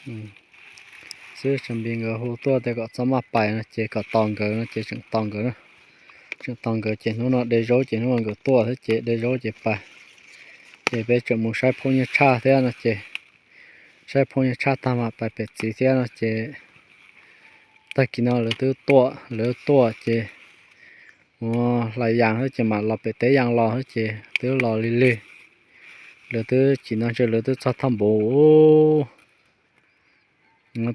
Xib Tsam Npis nkawd hu tuaj tias kom txhob maj pais no ces kom tos nkawd no ces tseem tos nkawd na. Tseem tos nkawd ces hnub no de zaub ces hnub no nkawd tuaj thiab ces de zaub ces pais. Ces peb tseem mus saib phauj Nyiaj Tshaj thiab no ces saib phauj Nyiaj Tshaj tag mam pais pem txiv thiab no ces tag kis no lawv twb tuaj, lawv tuaj ces ua hlais yas thiab ces mam los pem teb yas los thiab ces twb los lig lig. Lawv twb chim no ntshe lawv twb txog thaj npuv,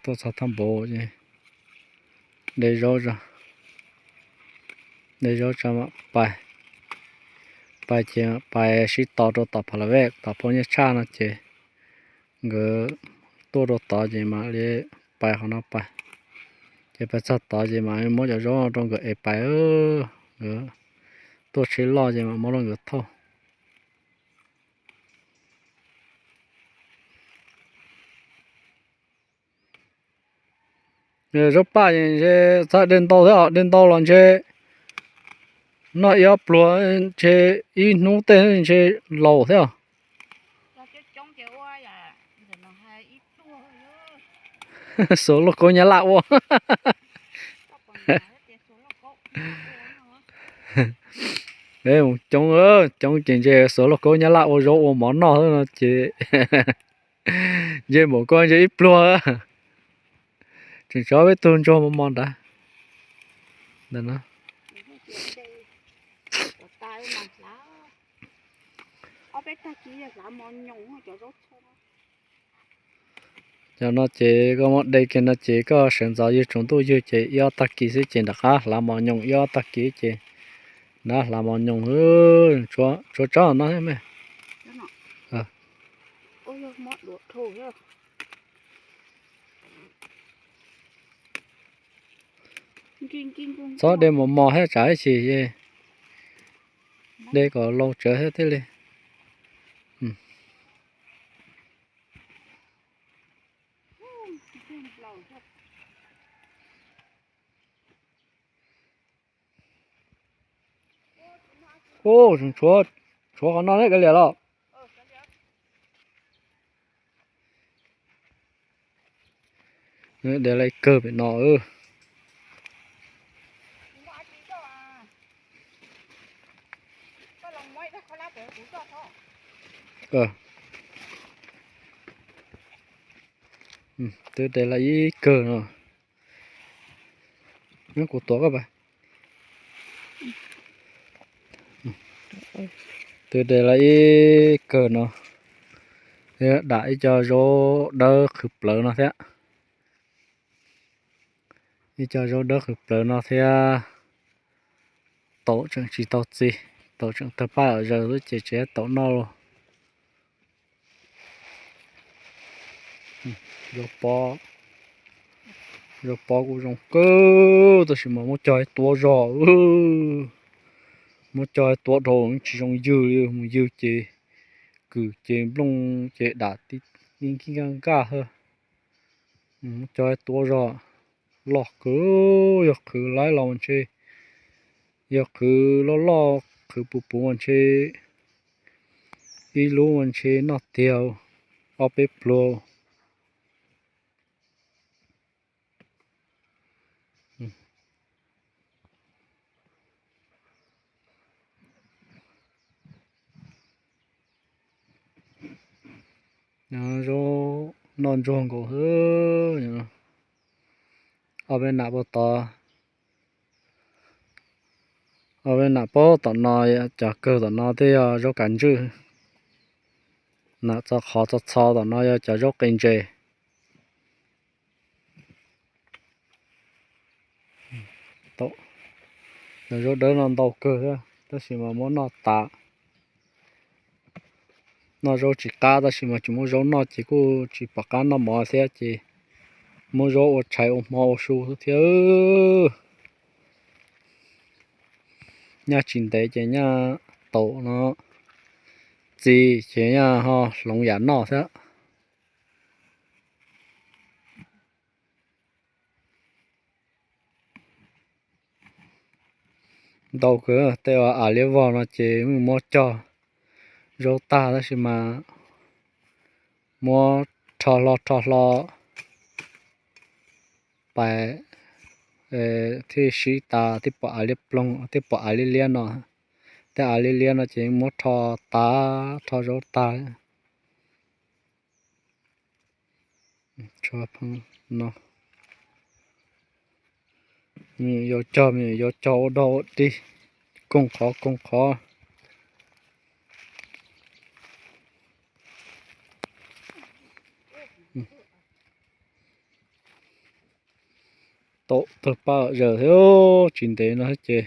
tuaj txog thaj npuv ces de zaub, de zaub tso mam pais. Pais ces pais sib tos rau tom Pha La Vej tom phauj Nyiaj Tshaj no ces nkawd tuaj rau tod ces mam li pais qhov no pais. Ces pais txog tod ces mam muab cov zaub no rau nkawd ev pais. Nkawd tuaj tsheb loj ces mam muab rau nkawd thauj. Zaub paj ntshe txhob de ntau thiab os, de ntau los ntshe noj ib ob pluag ntshe ib hnub tej ntshe laus thiab os. Xuas lauj kaub Nyab Laj ua. Peb mus coob, coob ces ntshe xuas lauj kaub Nyab Laj ua zaub ua mov noj xwb no ces ntshe npaum ko ntshe ib pluag. Tseem tshuav peb tug ntsuag mos mos nrad. Cov no ces koj muab de kiag no ces koj sawv ntxov ywg tsaus ntuj ywg ces ib ob tag kis xwb ces nram qab hlav mos nyoos ib ob tag kis ces nrad hlav mos nyoos. Tshuav tsob no thiab me. Txhob de mos mos thiab tsam ib chim de kom laus tsawv thiab thiaj li. Ub, tshuav qhov no neb kav liam los. De lawm ib kawg pem no. Twb de lawm ib kawg no. Nyob kuv tuav koj pais. Twb de lawm ib kawg no. Dam ib co zaub dawb qhwv plawv no thiab. Ib co zaub dawb qhwv plawv no thiab. Taum tseem tsis tau txi, taum tseem tawg paj zaws xwb ces tsis taum noj los. Zaub pob, zaub pob kuj zoo kawg tab sis mas muab cog tuav zog. Muab cog tuav dhau tsis zoo ywg li, mus ywg ces kwm ces nplooj ces dam tib nkig nkaj nkaj xwb. Muab cog tuav zog. Loj kawg, yog qhwv laib los mas ntshe, yog qhwv loj loj qhwv puv puv mas ntshe ib lub mas ntshe noj tiag ob peb pluag. Zaub noj ntsuag nkaus xwb. Ob peb nam puag tod, ob peb nam puag tom no, cov kawg tom no twb yog zaub kav ntswj. Nam txo qhov txo txho tom no yog cov zaub qe ntses. Cov zaub dawb no ntau kawg thiab tab sis mas muab noj tas. Noj zaub tsis qab tab sis mas tsis muaj zaub noj ces kuj tsis pom qab noj mov thiab ces muab zaub ua tshais ua hmo ua su xwb thiab. Nyaj tsis ntev ces nyaj taum no txi ces nyaj ho hloov yam noj thiab. Ntau kawg, tej uas av liab vog no ces muab cog zaub tag tab sis mas muab rho hlo rho hlo pais thiaj sib tas, thiaj pom av liab ploog, thiaj pom av liab liab no. Tej av liab liab no ces muab rho tas, rho zaub tag. Yuav cog, yuav cog ua dog ua dig, kooj qhov kooj qhov. Taum tawg paj zawm thiab, tsis ntev no ces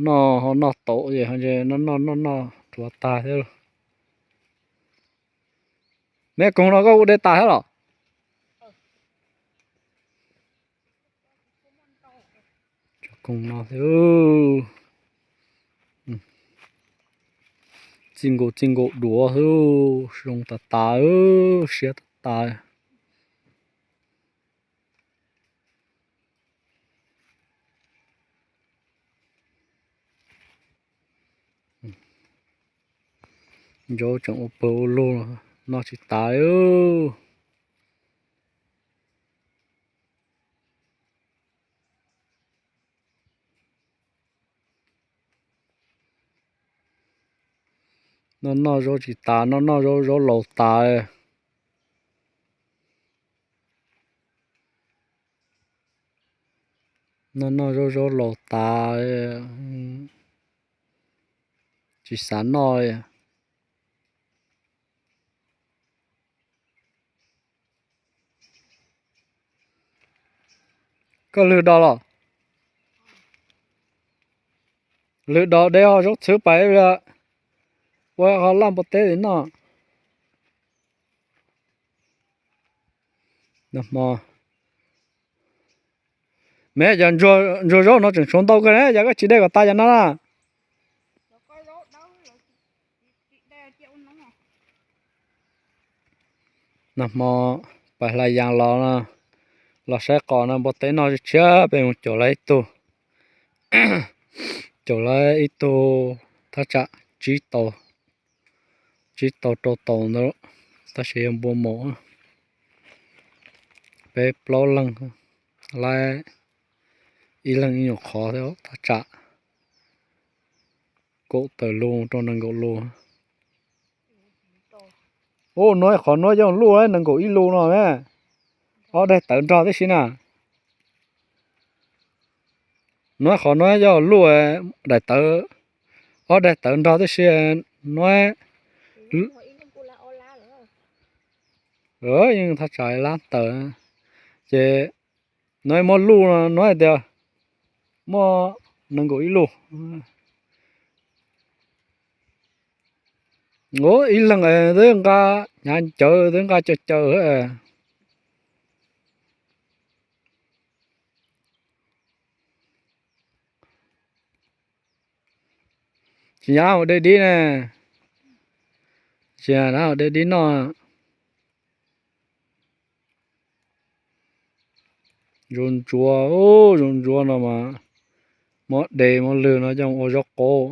noj ho noj taum ces noj noj noj noj rhuav tag thiab lauj. Meb koog no koj kuj de tas thiab los? Koog no thiab. Txij nkaus txij nkaus duav xwb, zoo tas tas, siab tas tas. Zaub tseem ua pawg ua lug, noj tsis tas li. Noj noj zaub tsis tas, noj noj zaub, zaub laus tas. Noj noj zaub, zaub laus tas, tsis xav noj li. Koj lwg dos los? Lwg dos de ho zaub txhwb pais ua ho laj npua teb li noj. Meb cov ntsuag zaub no tseem tshuav ntau kawg na, yog koj tsis de kom tas cov no na. Nag hmo pais hlais yas los, los saib qos no npua teb noj tshiab, peb mus caum lawv ib tug, caum lawv ib tug thaj tsam tsib tau, tsib tau rau tau ntawd, tab sis yog npua maum. Peb plaub leeg, lawv ib leeg ib nyuag qhov thiab, thaj tsam kaum tawm lus rau nees nkaum lus. Ub, nuav qhov nuav yog luj nees nkaum ib lus no, ob daim tawv nrog tib si na. Nuav qhov nuav yog luj daim tawv, ob daim tawv nrog tib si nuav. Yeej thaj tsam lab tawm, ces nuav muab luj no nuav hais tias muaj nees nkaum ib lus. Ub, ib leeg twb nqa hnyav cawv, twb nqa cawv cawv. Tsis nyav ua dej dib ne, tsis nyav ua dej dib noj. Ntsuav ntsuav, ntsuav ntsuav no mas muab de muab lwg no coj ua zaub qaub.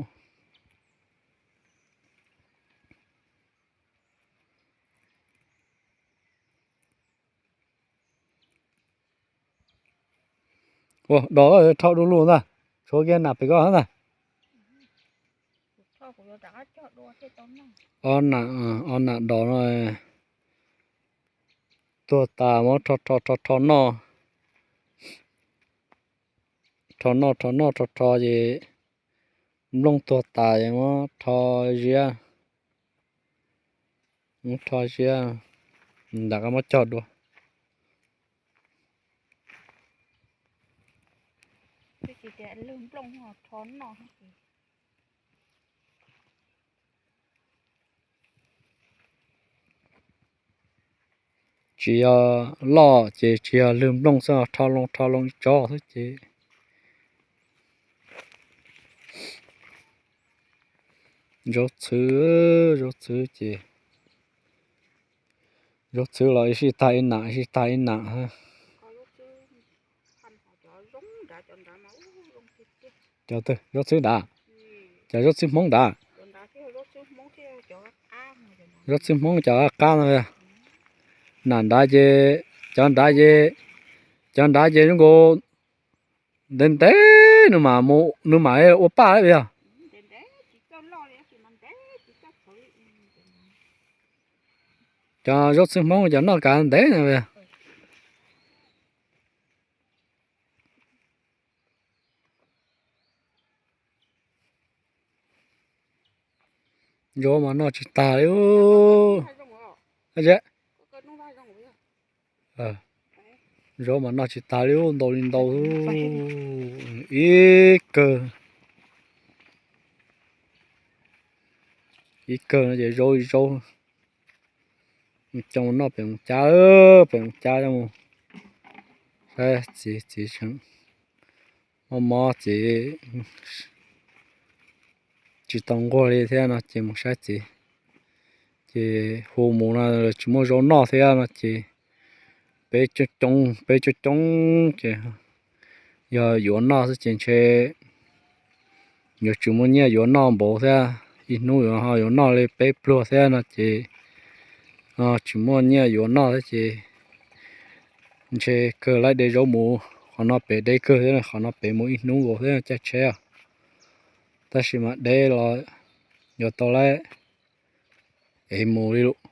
Ua dos rho du lug ntag, tshuav kiag nam pem koj ntag. Ob nam, ob nam dos no tuag tas muab rho rho rho rho noj, rho noj rho noj rho rho ces nplooj tuag tas es muab rho ziab, muab rho ziab, nram qab muab cog dua. Tsis yog loj ces tsis yog lwg nplooj xwb, rho loo rho loo ib tsob xwb ces. Zaub txhwb, zaub txhwb ces, zaub txhwb los ib sij tag ib nam, ib sij tag ib nam. Cov twg, zaub txhwb nrad? Cov zaub txhwb Hmoob nrad? Zaub txhwb Hmoob cov qab no. Nam nrad ces, cov nrad ces Cov nrad ces zoo nkaus ntev ntev nws mam, nws mam ua paj lawm yog. Cov zaub txhwb Hmoob cov noj kav ntev no. Zaub mas noj tsis tag li. Zaub mas noj tsis tag li, ntau li ntau. Ib kawg, ib kawg no ces zaub ib zaub. Coj mus noj pem mus cab, pem mus cab coj mus. Saib txiv, txiv tseem mob mob txiv tsis tau nquag li thiab no ces mus saib txiv. Ces hu mus no tsis muaj zaub noj thiab no ces peb coob coob, peb coob coob ces yog yuav noj xwb ces ntshe yuav tsis muaj nyiaj yuav noj npaum thiab. Ib hnub yuav ho yuav noj li peb pluag thiab no ces tsis muaj nyiaj yuav noj thiab ces ntshe kawg laib de zaub mus. Qhov no pem deb kawg thiab, qhov no pem mus ib hnub nkaus thiab caij tsheb. Tab sis mas deb los yuav tau laib es mus li lawm.